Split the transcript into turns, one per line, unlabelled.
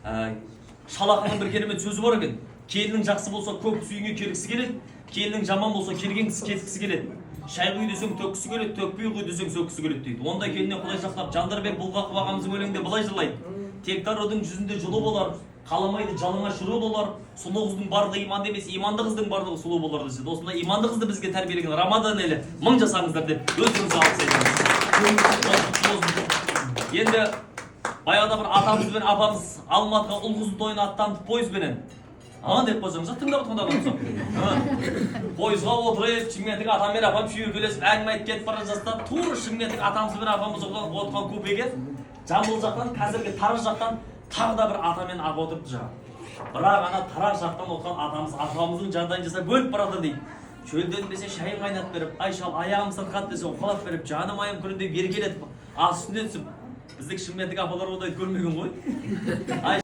Шал ақынның бір керемет сөзі бар екен: келінің жақсы болса, көп кісі үйіңе келгісі келеді, келінің жаман болса, келген кісі кеткісі келеді, шай құй десең, төккісі келеді, төкпей құй десең, сөккісі келеді дейді. Ондай келіннен Құдай сақтап. Жандарбек Бұлғақов ағамыздың өлеңінде былай жырлайды: Тектар рудың жүзінде жылу болар, қаламайды жалаңаш ру болар, сұлу қыздың барлығы иманды емес, иманды қыздың барлығы сұлу болар деседі. Осындай иманды қызды бізге тәрбиелеген Рамадан елі, мың жасаңыздар деп өздеріңізге алғыс айтамыз. Болсын, болсын. Енді баяғыда бір атамыз бен апамыз Алматыға ұл қыздың тойына аттанып, пойызбенен а деп қойсаңыз, тыңдап отырған адам болса, пойызға отырып, Шымкенттік атам мен апам шүйіркелесіп, әңгіме айтып кетіп бара жатса, тура шымкенттік атамыз бен апамыз отырған купеге Жамбыл жақтан, қазіргі Тараз жақтан тағы да бір ата мен апа отырыпты жаңағы. Бірақ ана Тараз жақтан отырған атамыз апамыздың жағдайын жасап өліп бара жатыр дейді. Шөлдедім десе, шайын қайнатып беріп, ай, шал, аяғым сырқат десе, уқалап беріп, жаным айым күнім деп еркелетіп, ас үстіне түсіп. Біздің шымкенттік апалар ондайды көрмеген ғой. Ай.